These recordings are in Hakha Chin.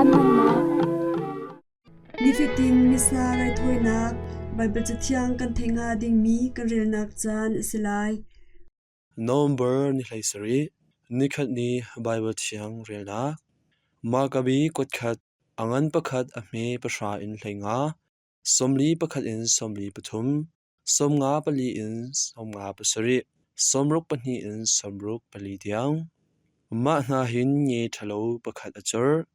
Caan hmannak. Nifatin Missa raithawinak Baibal Cathiang kan theih hnga dingmi kan relnak caan a si lai. November ni 17, nikhat ni Baibal Thiang relnak. Makabi kuatkhat, a ngan pakhat a hme pahra in 15, 41 in 43, 54 in 57, 62 in 64 tiang. Mah hna hin nge ṭhalo pakhat a cur.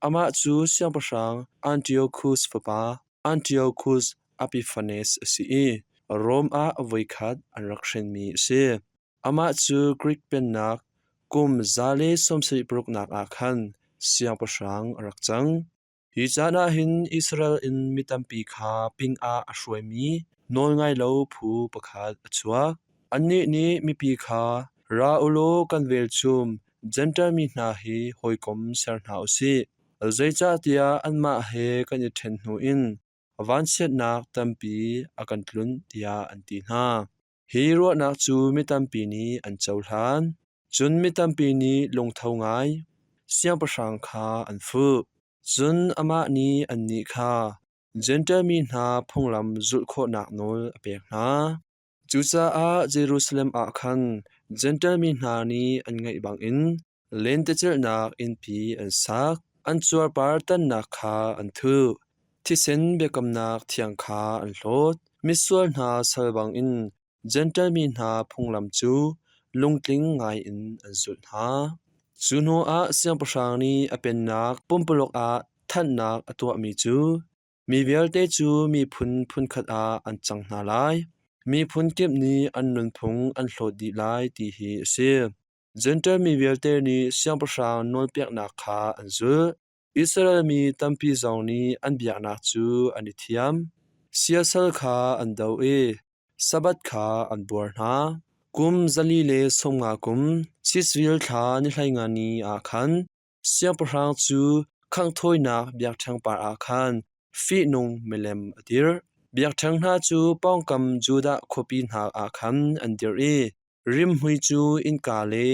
Amah cu siangpahrang Antiochus fapa Antiochus Epiphanes a si i Rom ah voikhat an rak hrinmi a si. Amah cu Greek pennak kum 176 ah khan siangpahrang a rak cang. Hi caan ah hin Israel in mi tampi kha ping ah a hruaimi nawlngai lo phu pakhat a chuak. Annih nih mipi kha, “Ra u law kan velchum Jentail mi hna hi hawikom ser hna u sih, zeicahtiah anmah he kan i ṭhen hnu in vanchiatnak tampi a kan tlunh,” tiah an ti hna. Hi ruahnak cu mi tampi nih an cohlan. Cun mi tampi nih lungtho ngai siangpahrang kha an fuh. Cun amah nih annih kha Jentail mi hna phunglam zulh khawhnak nawl a pek hna. Cucaah Jerusalem ah khan Jentail mi hna nih an ngeih bangin lentecelhnak innpi an sak, an cuarpar tannak kha an thuh, thisen biakamnak thiang kha an hlawt, misual hna sal bangin Jentail mi hna phunglam cu lungtling ngaiin an zulh hna. Cu hnuah siangpahrang nih a pennak pumpuluk ah thanhnak a tuahmi cu Mi vialte cu miphun phunkhat ah an cang hna lai. Miphun kip nih an nunphung an hlawt dih lai ti hi a si. Jentail mi vialte nih siangpahrang nawlpeknak kha an zulh. Israel mi tampi zong nih an biaknak cu an i thiam. Siasal kha an doh i Sabbath kha an buar hna. Kum 450 kum Chisvil thla ni 15 ni ah khan Siangpahrang cu khanghthawinak biakṭheng par ah khan fihnung milem a dirh. Biakṭheng hna cu pawngkam Judah khuapi hna ah khan an dirh i rimhmui cu innka le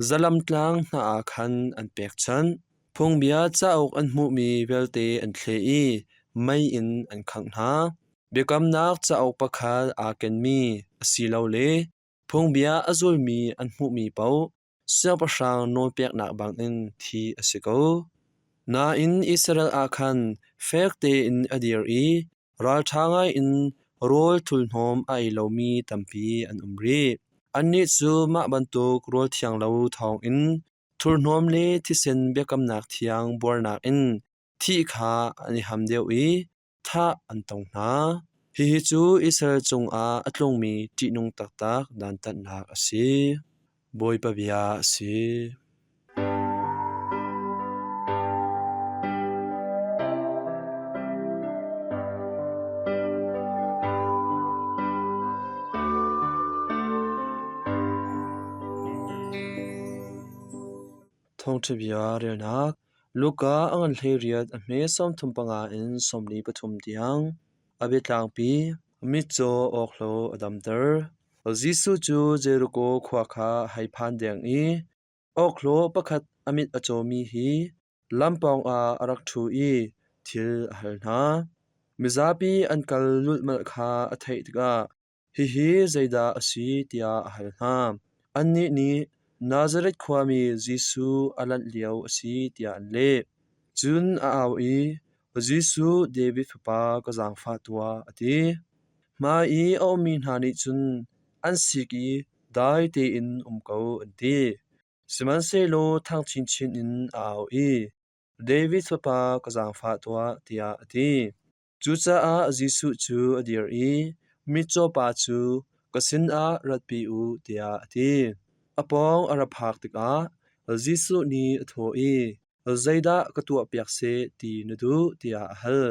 zalamtlang hna ah khan an pekchanh. Phungbia cauk an hmuhmi vialte an thleh i mei in an khangh hna. Biakamnak cauk pakhat aa kenmi asilole phungbia a zulmi an hmuhmi paoh siangpahrang nawlpeknak bangin thi a si ko. Nain Israel ah khan fek tein a dir i ralṭha ngaiin rawl thulhnawm a ei lomi tampi an um rih. Annih cu mah bantuk rawl thiang lo thawngin thurhnawm le thisen biakamnak thiang buarnak in thih kha an i ham deuh i thah an tong hna. Hihi cu Israel cungah a tlungmi ṭihnung taktak dantatnak a si. Bawipa bia a si. Thawngṭha bia relnak Luka a ngan 18 a hme 35 in 43 tiang a biatlangpi mitcaw awkhlawh a damter. Jesuh cu Jeriko khua kha a hei phan deng i awkhlawh pakhat a mit a cawmi hi lam pawngah a rak ṭhu i thil a hal hna. Mizapi an kal lulhmalh kha a theih tikah Hihi zeidah a si tiah a hal hna. Annih nih Nazareth khuami Jesuh a lanh lio a si tiah an leh. Cun a au i, Jesuh, David fapa, ka zaangfah tuah, a ti. Hmai i a ummi hna nih cun an sik i dai tein um ko an ti. Sihmanhsehlaw thang chinchin in a au i, David fapa, ka zaangfah tuah, tiah a ti. Cucaah Jesuh cu a dir i mitcaw pa cu ka sinah ratpi u tiah a ti. A pawng a ra phak tikah Jesuh nih a thawh i, Zeidah ka tuahpiak seh ti na duh? tiah a hal.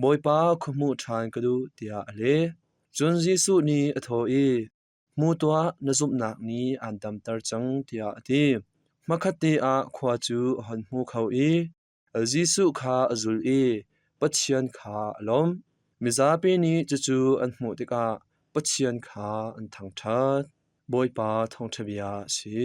Bawipa khuahmuh ṭhan ka duh tiah a leh. Cun Jesuh nih a thawh i, Hmu tuah, na zumhnak nih aan damter cang tiah a ti. Hmakhatte ah khua cu a hon hmu kho i Jesuh kha a zulh i Pathian kha a lawmh. Mizapi nih cucu an hmuh tikah Pathian kha an thangṭhat. Bawipa thawngṭha bia a si.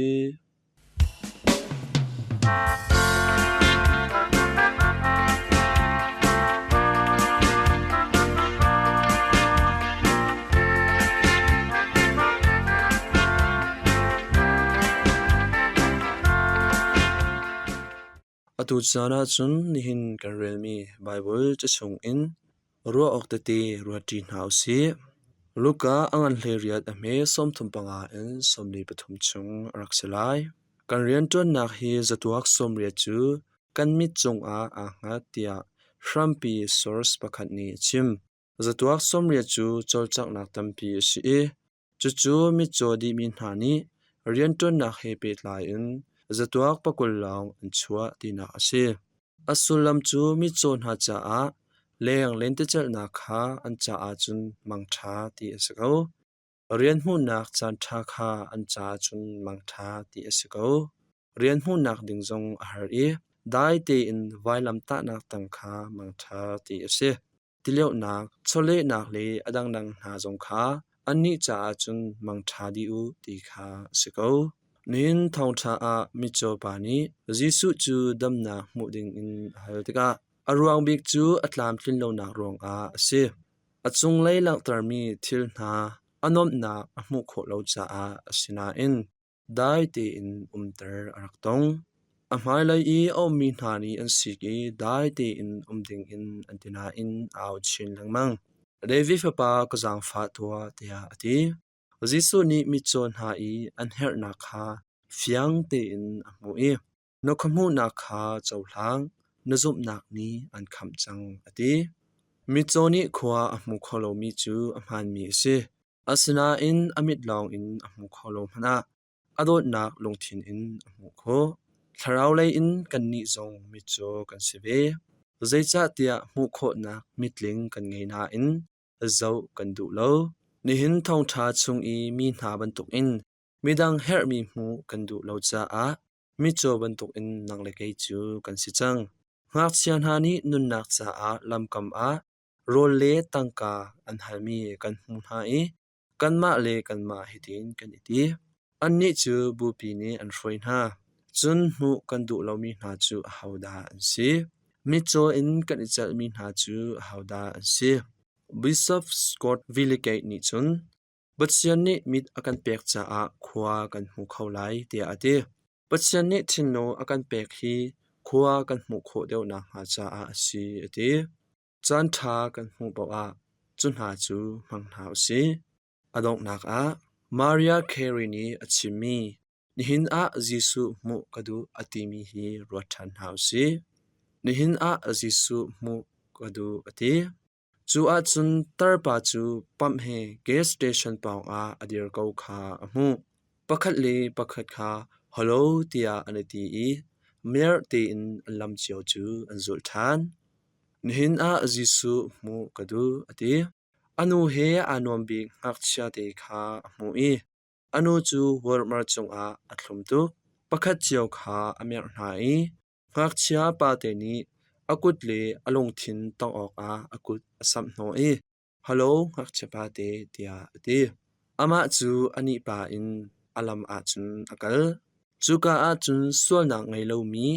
Atu caan ahcun nihin kan relmi Baibal ca chungin ruah awk tete ruatṭi hna u sih. Luka a ngan 18 a hme 35 in 43 chung a rak si lai. Kan rianṭuannak hi zatuak 80 cu kan mit cungah aa hngat tiah hrampi source pakhat nih a chim. Zatuak 80 cu cawlcanghnak tampi a si i cucu mitcaw dihmi hna nih rianṭuannak he pehtlai in zatuak 20 lawng an chuah tinak a si. A sullam cu mitcaw hna caah leng lentecelhnak kha an caah cun mangṭha ti a si ko. Rian hmuhnak caanṭha kha an caah cun mangṭha ti a si ko. Rian hmuhnak ding zong a har i dai tein vailamtahnak tang kha mangṭha ti a si. Tiliohnak, chawlehnak le a dangdang hna zong kha annih caah cun mangṭha dih u ti kha a si ko. Nihin thawngṭha ah mitcaw pa nih Jesuh cu damnak hmuh dingin a hal tikah a ruang bik cu a tlamtlin lonak ruangah a si. A cunglei langhtermi thil hna a nuamhnak a hmuh khawh lo caah a si nain dai tein umter a rak tong. A hmailei i a ummi hna nih an sik i dai tein um dingin an ti nain a au chin lengmang. David fapa ka zaangfah tuah tiah a ti. Jesuh nih mitcaw hna i an herhnak kha fiang tein a hmuh i na khuahmuhnak kha cohlang, na zumhnak nih an khamh cang a ti. Mitcaw nih khua a hmu kho lomi cu a hmaanmi a si. Asinain a mit lawngin a hmu kho lo hmanh ah a dawtnak lungthin in a hmuh khawh. Thlaraulei in kannih zong mitcaw kan si ve. Zeicahtiah hmuh khawhnak mitling kan ngei nain zoh kan duh lo. Nihin thawngṭha chung i mi hna bantukin midang herhmi hmuh kan duh lo caah mitcaw bantukin nang le kei cu kan si cang. Ngakchia hna nih nunnak caah lamkam ah rawl le tangka an halmi kan hmu hna i kanmah le kanmah hitin kan i ti. Annih cu bupi nih an hruai hna. Cun hmuh kan duh lomi hna cu ahodah an si? Mitcaw in kan i celhmi hna cu ahodah an si? Bishop Scott Villigate nih cun Pathian nih mit a kan pek caah khua kan hmu kho lai tiah a ti. Pathian nih thinlung a kan pek hi khua kan hmuh khawh deuh nakhnga caah a si a ti. Caanṭha kan hmuh paoh ah cu hna cu hmang hna u sih. A donghnak ah Mariah Carey nih a chimmi nihin ah Jesuh hmuh ka duh a timi hi ruat ṭhan hna u sih. Nihin ah Jesuh hmuh ka duh a ti. Cu ahcun tarpa cu pump he gas station pawngah a dir ko kha a hmuh. Pakhat le pakhat kha "Hello" tiah an i ti i merh tein an lam cio cu an zulh ṭhan. Nihin ah Jesuh hmuh ka duh a ti. A nu he aa nuam bik ngakchiate kha a hmuh i a nu cu warmer cungah a thlum tuk. Pakhat cio kha a merh hna i Ngakchia pate nih a kut le a lungthin tawngh awkah a kut a samh hnawh i "Hello ngakchia pate" tiah a ti. Amah cu a nihpa in a lam ahcun a kal. Cuka ahcun sualnak ngei lomi,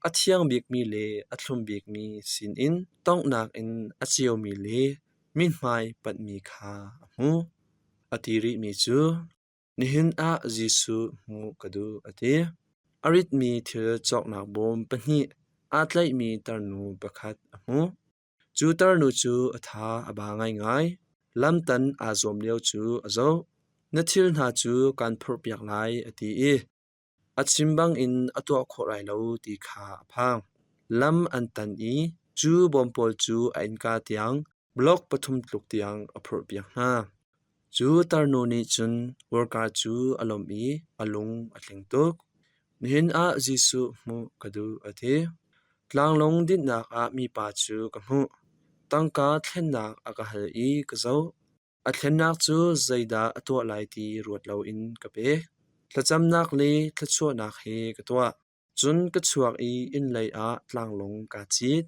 a thiang bikmi le a thlum bikmi sinin tawnghnak in a ceumi le mithmai panhmi kha a hmuh. A ti rihmi cu, Nihin ah Jesuh hmuh ka duh a ti. A ritmi thil cawknak bawm pahnih aa tlaihmi tarnu pakhat a hmuh. Cu tarnu cu a tha a ba ngaingai. Lamtan aa zuam lio cu a zoh. Na thil hna cu kaan phurhpiak lai a ti i a chim bangin a tuah khawh lai lo ti kha a phang. Lam an tan i cu bawm pawl cu a innka tiang block pathum tluk tiang a phurhpiak hna. Cu tarnu nih cun worker cu a lawmh i a lung a tling tuk. Nihin ah Jesuh hmuh ka duh a ti. Tlanglawng dinhnak ah mipa cu ka hmuh. Tangka thlennak a ka hal i ka zoh. A thlennak cu zeidah a tuah lai ti ruat loin ka pek. Thlacamnak le thluachuahnak he ka tuah. Cun ka chuak i inn lei ah tlanglawng kaa cit.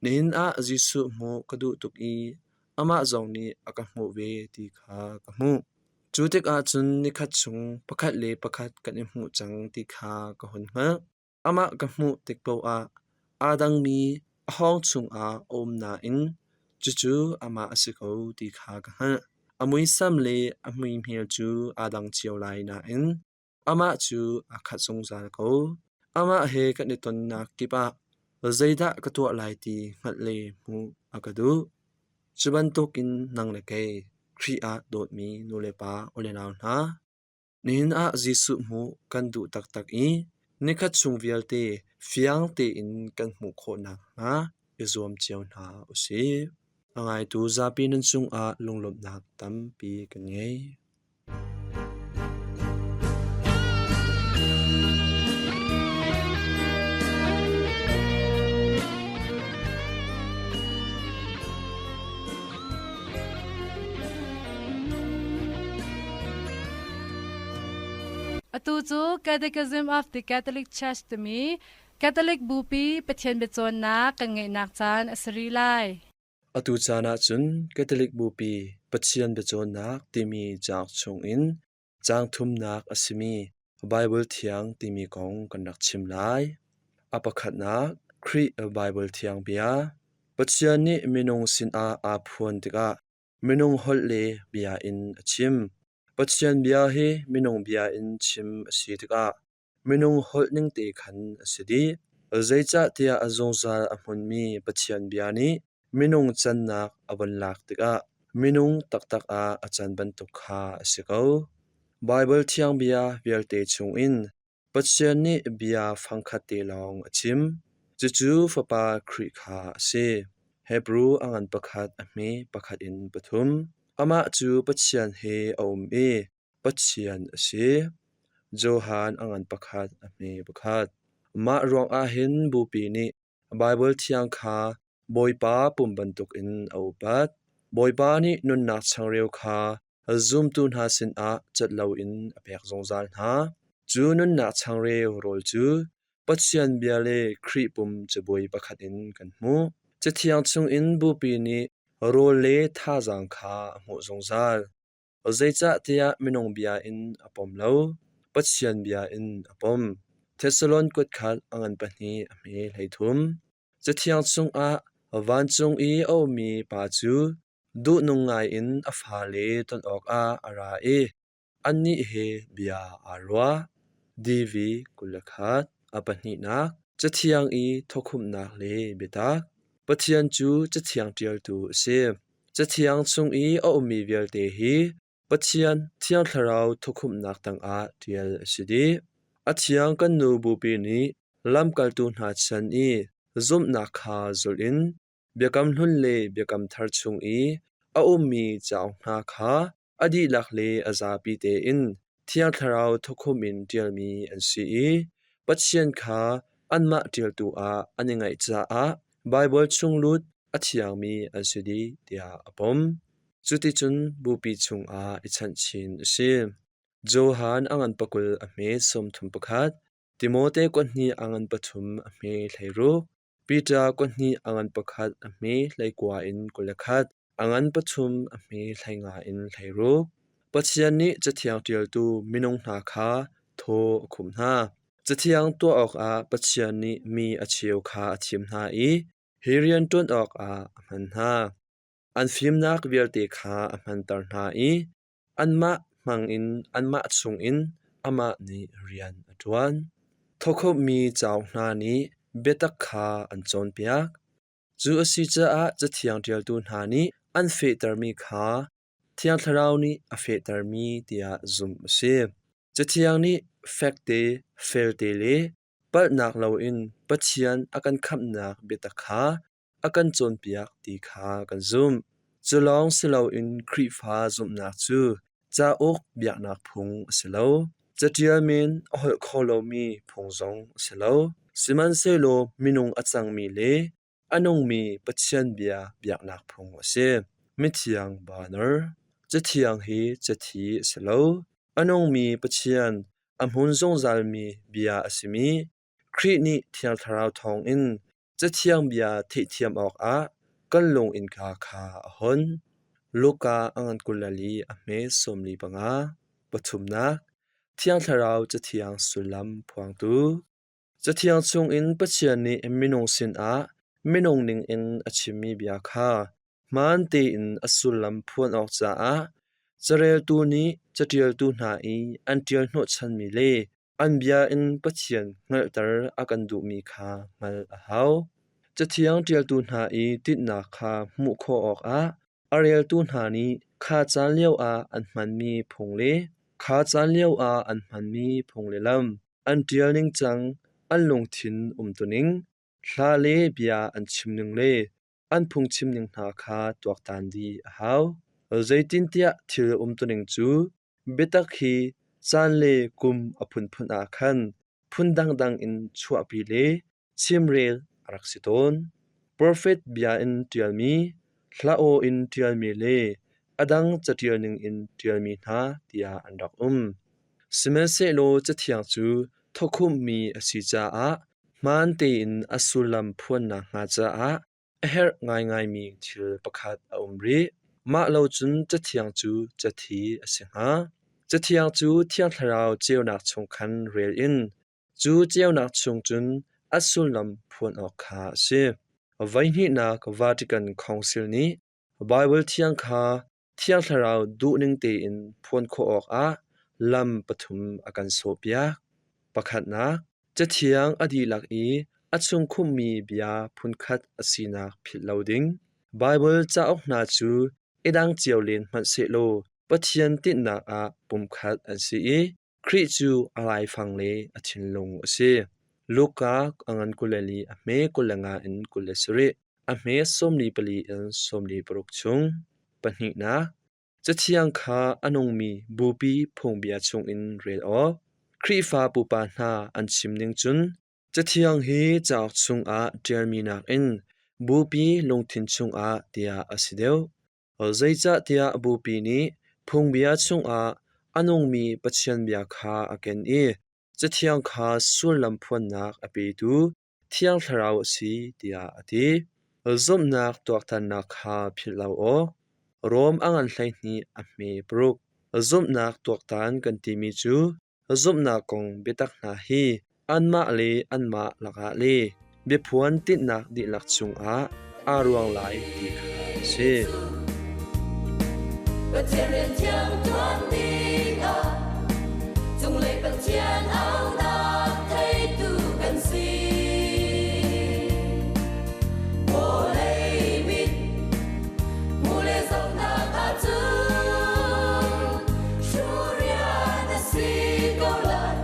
Nihin ah Jesuh hmuh ka duh tuk i amah zong nih a ka hmuh ve ti kha ka hmuh. Cu tikah cun nikhat chung pakhat le pakhat kan i hmuh cang ti kha ka hun hngalh. Amah ka hmuh tik paoh ah aa dangmi a hawng chungah a um nain cucu amah a si ko ti kha ka hngalh. A muisam le a muihmel cu aa dang cio lai nain amah cu aa khat zungzal ko. Amah he kan i tonnak kip ah Zeidah ka tuah lai ti hngalh le hmuh a ka duh. Cu bantukin nang le kei, Khrih ah dawtmi nulepa ulenau hna, nihin ah Jesuh hmuh kan duh taktak i nikhat chung vialte fiang tein kan hmuh khawh nakhnga i zuam cio hna u sih. A ngaitu zapi nan cungah lunglawmhnak tampi kan ngei. Atu cu Catechism of the Catholic Church timi Catholic Bupi Pathian biacawnnak kan ngeihnak caan a si rih lai. Atu caan ahcun Catholic Bupi Pathian biacawnnak timi cauk chungin caang thumnak a simi Baibal Thiang timi kong kan rak chim lai. A pakhatnak, Khrih Baibal Thiang bia. Pathian nih minung sinah aa phuan tikah minung holh le bia in a chim. Pathian bia hi minung bia in chim a si tikah Minung holh ningte khan a si dih. Zeicahtiah a zungzal a hmunmi Pathian bia nih minung cannak a von lak tikah minung taktak ah a can bantuk kha a si ko. Baibal thiang bia vialte chungin Pathian nih bia fangkhat te lawng a chim. Cucu Fapa Khrih kha a si. Hebru a ngan pakhat a hme pakhat in pathum. Amah cu Pathian he a um i Pathian a si. Johan a ngan pakhat a hme pakhat. Mah ruangah hin Bupi nih Baibal Thiang kha Bawipa pum bantukin a upat. Bawipa nih nunnak changreu kha zumtu hna sinah cat loin a pek zungzal hna. Cu nunnak changreu rawl cu Pathian bia le Khrih pum cabuai pakhat in kan hmuh. Cathiang chungin Bupi nih rawl le thazaang kha a hmuh zungzal. Zeicahtiah minung bia in a pom lo, Pathian bia in a pom. Thessalon kuatkhat a ngan pahnih a hme 13. Cathiang chungah vancung i a ummi pa cu duhnung ngaiin a fale ton awkah a ra i annih he bia aa ruah. DV 21. A pahnihnak, Cathiang i thawkhumhnak le biatak. Pathian cu Cathiang ṭialtu a si. Cathiang chung i a ummi vialte hi Pathian Thiang Thlarau thukhumhnak tangah ṭial a si dih. A thiang kan nu Bupi nih lamkaltu hna chan i zumhnak kha zulh in Biakam Hlun le Biakam Thar chung i a ummi cauk hna kha a dihlak le a zapi tein Thiang Thlarau thukhum in ṭialmi an si i Pathian kha anmah ṭialtu ah an i ngaih caah Baibal chunglut a thiangmi an si dih tiah a pom. Cuticun bupi chungah i chanh chin a si. Johan a ngan pakul a hme 31, Timote kuahnih a ngan pathum a hme 16, Peter kuahnih a ngan pakhat a hme 19 in 21, a ngan pathum a hme 15 in 16. Pathian nih Cathiang ṭialtu minung hna kha thaw a khumh hna. Cathiang tuah awkah Pathian nih mi a cheu kha a thim hna i hi rian ṭuan awkah a hman hna. An fimnak vialte kha a hmanter hna i anmah hmangin anmah chungin amah nih rian a ṭuan. Thawkhawmhmi cauk hna nih biatak kha an cawnpiak. Cu a si caah Cathiang ṭialtu hna nih an fehtermi kha Thiang Thlarau nih a fehtermi tiah zumh a si. Cathiang nih fekte, felte le palhnak loin Pathian a kan khamhnak biatak kha a kan cawnpiak ti kha kan zumh. Cu lawng si loin Khrihfa zumhnak cu cauk biaknak phung a si lo. Caṭial men a holh kho lomi phung zong a si lo. Sihmanhsehlaw minung a cangmi le A nungmi Pathian bia biaknak phung a si. Mithiang Banner Cathiang hi cathi a si lo. A nungmi Pathian, a hmun zungzalmi bia a simi Khrih nih Thiang Thlarau thawngin Cathiang bia theihthiam awkah kan lung innka kha a hon. Luka a ngan 24 a hme 45. Pathumnak, Thiang Thlarau Cathiang sullam phuangtu. Cathiang chungin Pathian nih minung sinah minung ningin a chimmi bia kha hmaan tein a sullam phuan awk caah careltu nih caṭialtu hna i an ṭial hnawhchanmi le an bia in Pathian hngalhter a kan duhmi kha hngalh a hau. Cathiang ṭialtu hna i tinhnak kha hmuh khawh awkah a reltu hna nih kha caan lioah an hmanmi phung le kha caan lioah an hmanmi phung le lam, an ṭial ningcang, an lungthin umtuning, hla le bia an chimning le an phungchimning hna kha tuaktan dih a hau. Zeitintiah thil umtuning cu biatak hi caan le kum a phunphun ah khan phun dangdang in chuahpi le chimrel a rak si tawn. Profet bia in ṭialmi, hla aw in ṭialmi le a dang caṭial ningin ṭialmi hna tiah an rak um. Sihmanhsehlaw Cathiang cu thawkhumhmi a si caah hmaan tein a sullam phuannak hnga caah a herh ngaingaimi thil pakhat a um rih. Mah lo cun Cathiang cu cathi a si hnga. Cathiang cu Thiang Thlarau ceunak chung khan rel in cu ceunak chung cun a sullam phuan awk kha a si. Voihnihnak Vatican Council nih Baibal Thiang kha Thiang Thlarau duhning tein phuan khawh awkah lam pathum a kan sawhpiak. Pakhatnak, Cathiang a dihlak i a chungkhumhmi bia phunkhat a sinak philh lo ding. Baibal cauk hna cu i dang cio len hmanh sehlaw Pathian tinhnak ah pumkhat an si i Khrih cu a laifang le a thinlung a si. Luka a ngan 24 a hme 25 in 27, a hme 44 in 46 chung. Pahnihnak, Cathiang kha a nungmi bupi phungbia chungin rel awk. Khrihfa pupa hna an chim ning cun Cathiang hi cauk chungah ṭialmi nakin bupi lungthin chungah tiah a si deuh. Zeicahtiah bupi nih phungbia chungah a nungmi Pathian bia kha a ken i Cathiang kha sullam phuannak a petu Thiang Thlarau a si tiah a ti. Zumhnak tuaktannak kha philh lo awk. Rom a ngan 12 a hme paruk. Zumhnak tuaktan kan timi cu Zumhnak kong biatak hna hi anmah le anmah lakah le biaphuan tinhnak dihlak cungah aa ruang lai ti kha a si. Pathian rian thiang ṭuan dingah cunglei Pathian aunak theitu kan si. Vawlei mit hmu le zohnak ahcun Rian a si ko lai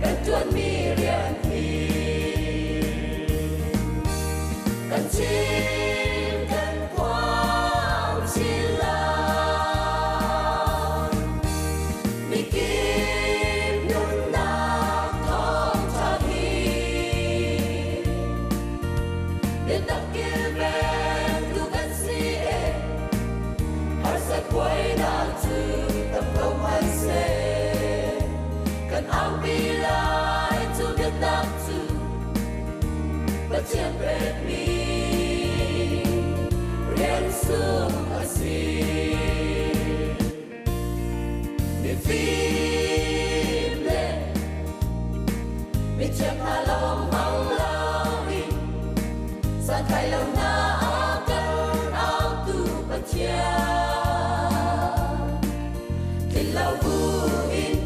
kan ṭuanmi rian hi. Kan chim kan phuang chin lai. Mikip nunnak thawngṭha hi. Biatak kilvengtu kan si e. Harsat buainak cu tam ko hmanhseh, kan aupi lai cu biaknak cu Pathian pekmi rian sung a si. Mifim le mithiam hna lawng hmang loin santlai lo hna a kan autu Pathian. Tlin lo buin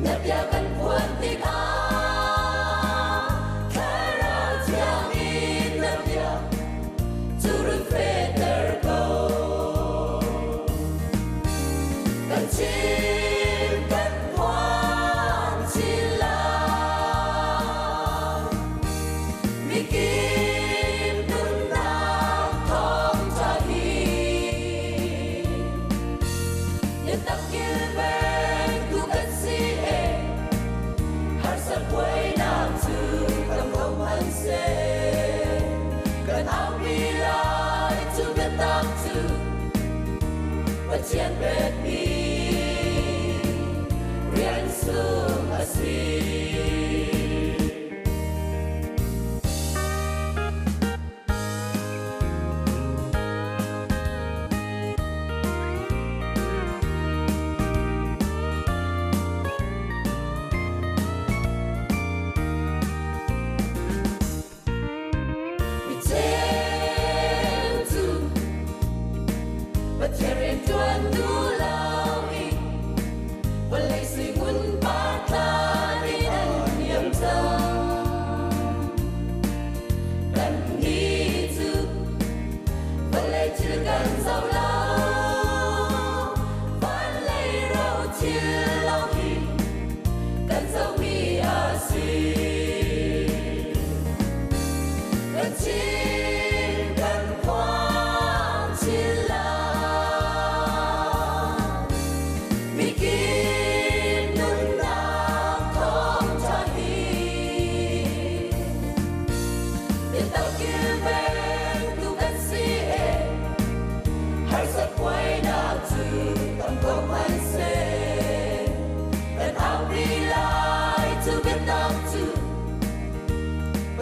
na bia kan phuan tikah Thlarau Thiang in na bia cu run fehter ko. Kan chim.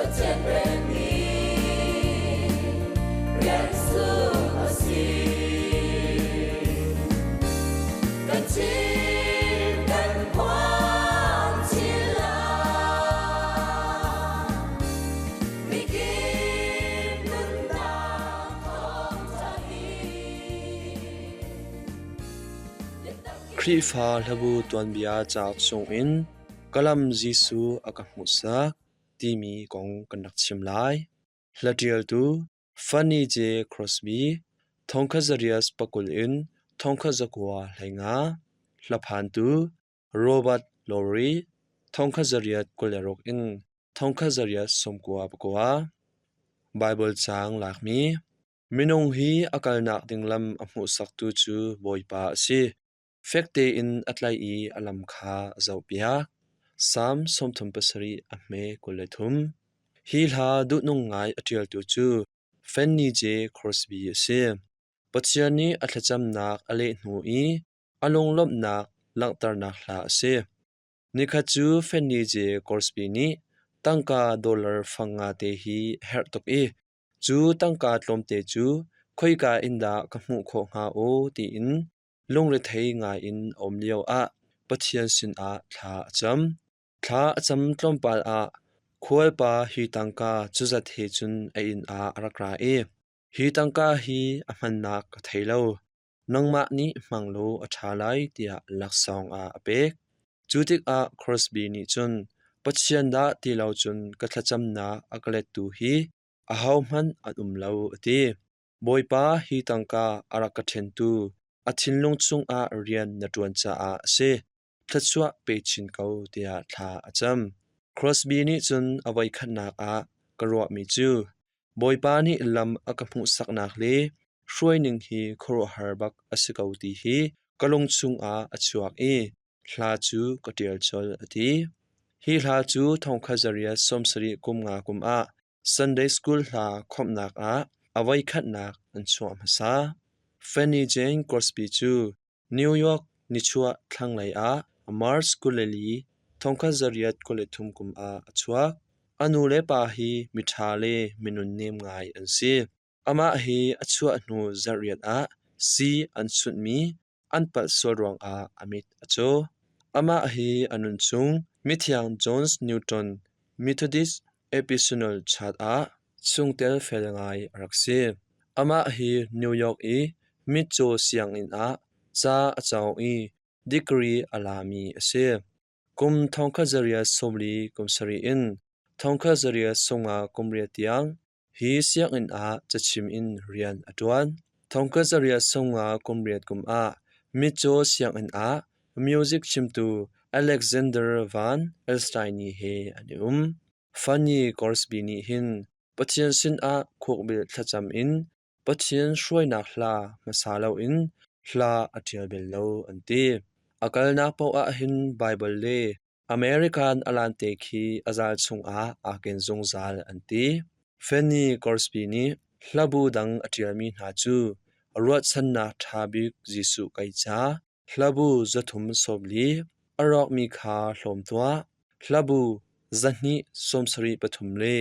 Pathian pekmi rian sung a si. Kan chim kan phuan chin lai. Mikip nunnak thawngṭha hi. Khrihfa hlabu tuanbia cauk chungin Ka lam Jesuh a ka hmuhsak timi kong kan rak chim lai. Hlaṭialtu Fanny J. Crosby, thongkhat zarias pakul in thongkhat zakua hleinga, hlaphantu Robert Lowry, thongkhat zariat 26 in thongkhat zariat 99. Baibal caang lakmi Minung hi a kalnak ding lam a hmuhsaktu cu Bawipa a si. Fek tein a tlaih i a lam kha a zohpiak. Salm 37 a hme 23. Hi hla duhnung ngai a ṭialtu cu Fanny J. Crosby a si. Pathian nih a thlacamnak a leh hnu i a lunglawmhnak langhternak hla a si. Nikhat cu Fanny J. Crosby nih tangka dollar fang nga te hi a herh tuk i cu tangka tlawmte cu khoika in dah ka hmuh khawh hnga aw tiin lungrethei ngaiin a um lioah Pathian sinah thla a cam. Thla a cam tlawmpal ah khualpa hi tangka cuzat he cun a inn ah a rak ra i hi tangka hi a hmannak ka thei lo, nangmah nih hmang law a ṭha lai tiah laksawng ah a pek. Cu tikah Crosby nih cun Pathian dah ti lo cun ka thlacamnak a ka lettu hi ahohmanh an um lo a ti. Bawipa hi tangka a rak ka ṭhentu a thinlung chungah rian na ṭuan caah a si. Thluachuah pe chin ko tiah thla a cam. Crosby nih cun a voikhatnak ah ka ruahmi cu Bawipa nih lam a ka hmuhsaknak le hruaining hi khuaruahhar bak a si ko ti hi ka lung chungah a chuak i hla cu ka ṭial colh a ti. Hi hla cu thongkhat zariat 70 kum nga kum ah Sunday School hla khawmhnak ah a voikhatnak an chuah hmasa. Fanny Jane Crosby cu New York nichuah thlanglei ah March 24, 1823 kum ah a chuak. A nu le pa hi miṭha le minunnem ngai an si. Amah hi a chuah hnu zarhriat ah sii an chunhmi an palh sual ruangah a mit a caw. Amah hi a nunchung mithiang John Newton Methodist Episcopal Church ah chungtel fel ngai a rak si. Amah hi New York i mitcaw sianginn ah ca a cawng i degree a lami a si. Kum thongkhat zariat 40 kum sarih in thongkhat zariat 50 kum riat tiang Hi sianginn ah cachim in rian a ṭuan. Thongkhat zariat 50 kum riat kum ah mitcaw sianginn ah music chimtu Alexander Van Elstein he an i um. Fanny Crosby nih hin Pathian sinah khukbil thlacam in Pathian hruainak hla hmasa loin hla a ṭial bal lo an ti. A kalnak paoh ah hin Baibal le American alante khi a zal chungah aa ken zungzal an ti. Fanny Crosby nih hlabu dang a ṭialmi hna cu Ruahchannak Ṭha Bik Jesuh Kai Ca, Hlabu 340, A Rawkmi Kha Hlawm Tuah, Hlabu 273 le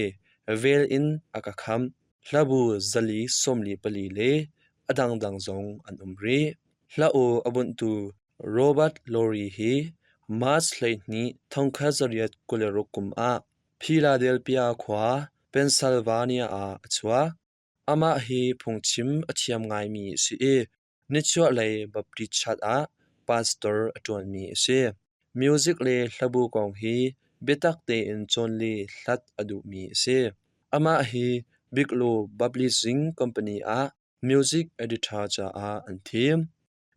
Vel in A Ka Khamh, Hlabu 444 le a dangdang zong an um rih. Hla aw a bunhtu Robert Lowry hi March 12, 1826 kum ah Philadelphia khua, Pennsylvania ah a chuak. Amah hi phungchim a thiam ngaimi a si i nichuahlei Baptist Church ah pastor a ṭuanmi a si. Music le hlabu kong hi biatak tein cawn le hlat a duhmi a si. Amah hi Bigelow Publishing Company ah music editor caah an thim.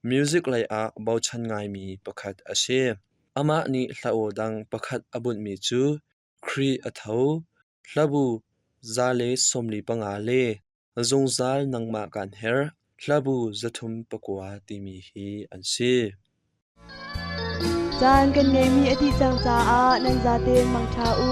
Music lei ah bochan ngaimi pakhat a si. Amah nih hla aw dang pakhat a bunhmi cu Khrih a tho, hlabu 145 le Zungzal nangmah kaan herh, hlabu 309 timi hi an si. Caan kan ngeihmi a dih cang caah nan zaten mangṭha u.